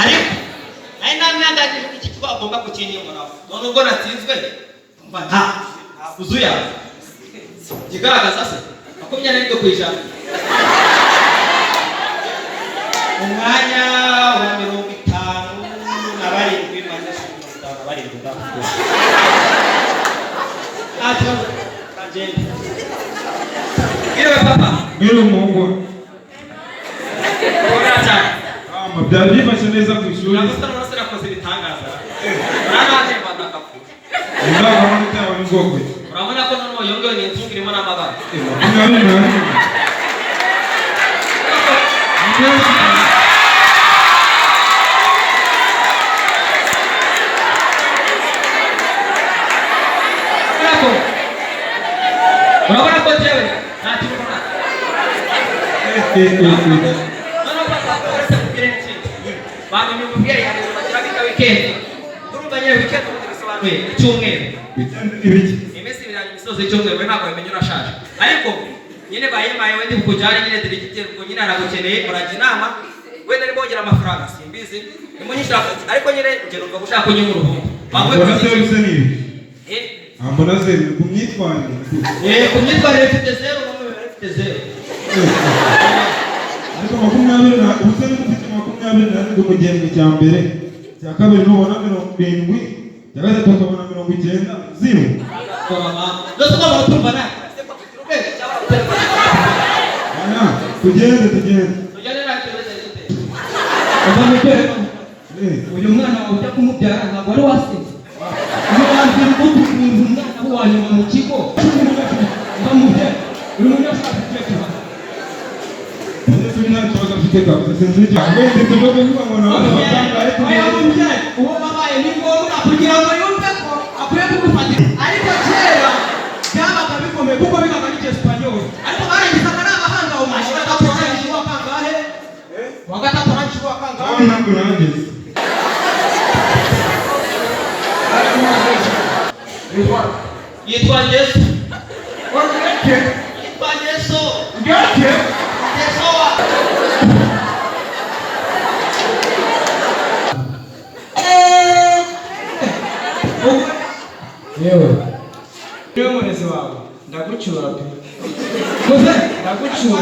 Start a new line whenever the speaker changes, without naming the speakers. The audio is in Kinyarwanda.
Ariko nari namwandangije ko iki kigo agomba kukinyimuraho. None ubwo natsinzwe, mba nta uzuyaza. Ikigaragaza se 27%. Umwanya wa 57, minus 57 ndakubwira. Nta kibazo, kagende. Mwiriwe, papa.
Mwiriwe, umuhungu.
Komera cyane.
Ama byari byifashe neza ku ishuri?
Ntabwo se nakoze ibitangaza. Uranantemba ndakapfuye.
Indangamanota yawe ni bwoko ki?
Urabona ko noneho iyo ngiyo ni inzungu irimo n'amabara.
24.
Urabona ko njyewe nta kintu mbona. Noneho papa, uretse kubwira n'ikindi. Bantu mubwire, hari ibintu bagira bita weekend. Urumva nyine weekend ubundi bisobanuye icyumweru.
Ibiki?
Iminsi 2 yanyu imisozo y'icyumweru, we ntabwo wabimenya, urashaje. Ariko nyine bayimaye, wenda bukujyane nyine diregiteri, ubwo nyine aragukeneye, murajya inama, wenda nimwongera amafaranga simbizi, nimunyishyura, ariko nyine njye numva gushaka kunyungura ubundi. Baguhe
Mbona zeru se ni ibi?
Eh?
Ah, mbona zeru ku myitwarire.
Eh, ku myitwarire mfite zeru, no mu mibare mfite zeru.
Ariko makumyabiri na ubu se niba ufite 27 mu gihembwe cya mbere, cya kabiri nubona 70, cya gatatu ukabona 90, zeru.
Ndetse ko abantu tumva nawe.
Aya, tugende, tugende.
Tujyane nta kibazo gite.
Umva mubyeyi,
Eh,
uyu mwana wawe ujya kumubyara ntabwo wari wasinze. Iyo wambwira ubundi ukuntu umwana we wa nyuma mu kigo. Umva mubyeyi, uri munyeshuri afite ikihe kibazo?
Umunyeshuri nta kibazo afite kabisa, sinzi icyo. Wenda tujye kuvuga ngo nawe batangaye.
Oya mubyeyi, uwo wabaye ni ngombwa kugira ngo yumve ko akwiye kugufatira. Ariko kera byabaga bikomeye kuko bigaga n'icyesipanyoli. Ariko barangizaga ari abahanga. Mu mashuri gatatu arangije uwa kangahe? Uwa gatatu arangije uwa kangahe?
Aho ntabwo urangeze.
Yitwa Yesu. Yitwa Yesu. Yesu wa.
Yewe, niwe murezi wawe, ndagucyura pe. Muze ndagucyura.